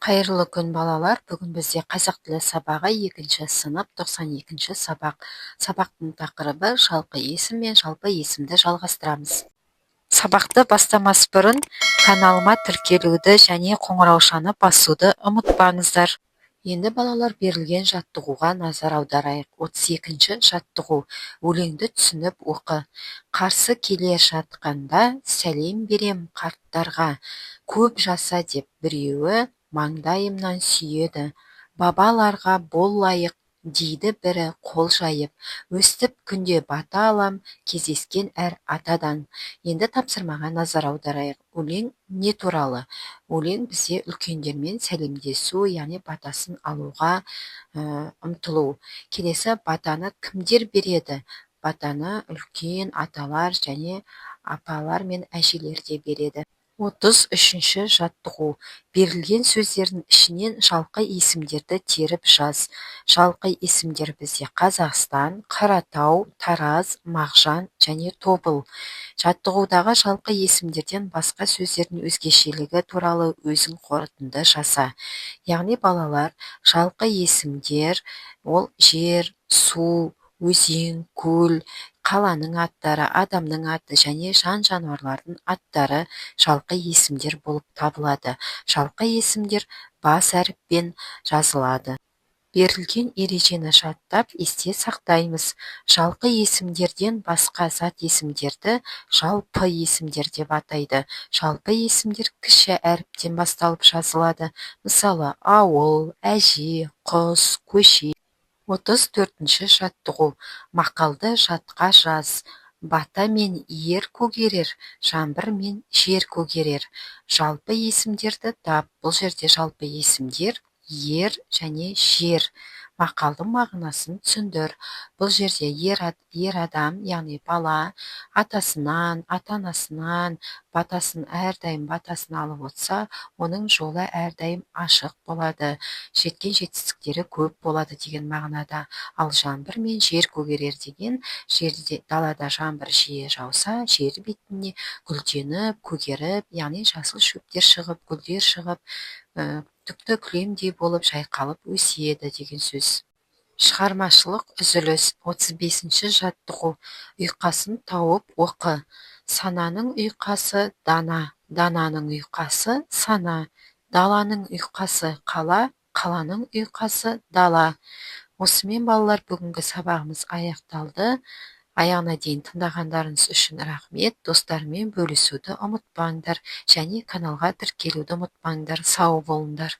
Қайырлы күн, балалар! Бүгін бізде қазақ тілі сабағы, екінші сынып, 92-ші сабақ. Сабақтың тақырыбы: жалқы есім мен жалпы есімді жалғастырамыз. Сабақты бастамас бұрын каналыма тіркелуді және қоңыраушаны басуды ұмытпаңыздар. Енді, балалар, берілген жаттығуға назар аударайық. 32-ші жаттығу. Өлеңді түсініп оқы. Қарсы келе жатқанда сәлем берем қарттарға. Көп жаса деп біреуі маңдайымнан сүйеді. Бабаларға бол лайық дейді бірі қол жайып. Өстіп күнде бата алам кездескен әр атадан. Енді тапсырмаға назар аударайық. Өлең не туралы? Өлең бізде үлкендермен сәлемдесу, яғни батасын алуға ұмтылу. Келесі, батаны кімдер береді? Батаны үлкен аталар және апалар мен әжелер де береді. 33-ші жаттығу. Берілген сөздердің ішінен жалқы есімдерді теріп жаз. Жалқы есімдер бізде: Қазақстан, Қаратау, Тараз, Мағжан және Тобыл. Жаттығудағы жалқы есімдерден басқа сөздердің өзгешелігі туралы өзің қорытынды жаса. Яғни, балалар, жалқы есімдер ол жер, су, өзен, көл, қаланың аттары, адамның аты және жан-жануарлардың аттары жалқы есімдер болып табылады. Жалқы есімдер бас әріппен жазылады. Берілген ережені жаттап, есте сақтаймыз. Жалқы есімдерден басқа зат есімдерді жалпы есімдер деп атайды. Жалпы есімдер кіші әріптен басталып жазылады. Мысалы, ауыл, әже, құс, көше. 34-ші жаттығу. Мақалды жатқа жаз. Батамен ер көгерер, жаңбырмен жер көгерер. Жалпы есімдерді тап. Бұл жерде жалпы есімдер: ер және жер. Мақалдың мағынасын түсіндір. Бұл жерде ер адам, яғни бала атасынан, ата анасынан батасын, әрдайым батасын алып отырса, оның жолы әрдайым ашық болады, жеткен жетістіктері көп болады деген мағынада. Ал жаңбыр мен жер көгерер деген жерде, далада жаңбыр жиі жауса, жер бетіне гүлденіп, көгеріп, яғни жасыл шөптер шығып, гүлдер шығып, түкті кілемдей болып жайқалып өседі деген сөз. Шығармашылық үзіліс. 35-ші жаттығу. Ұйқасын тауып оқы. Сананың ұйқасы — дана, дананың ұйқасы — сана, даланың ұйқасы — қала, қаланың ұйқасы — дала. Осымен, балалар, бүгінгі сабағымыз аяқталды. Аяғына дейін тыңдағандарыңыз үшін рахмет. Достарымен бөлісуді ұмытпаңдар және каналға тіркелуді ұмытпаңдар. Сау болыңдар!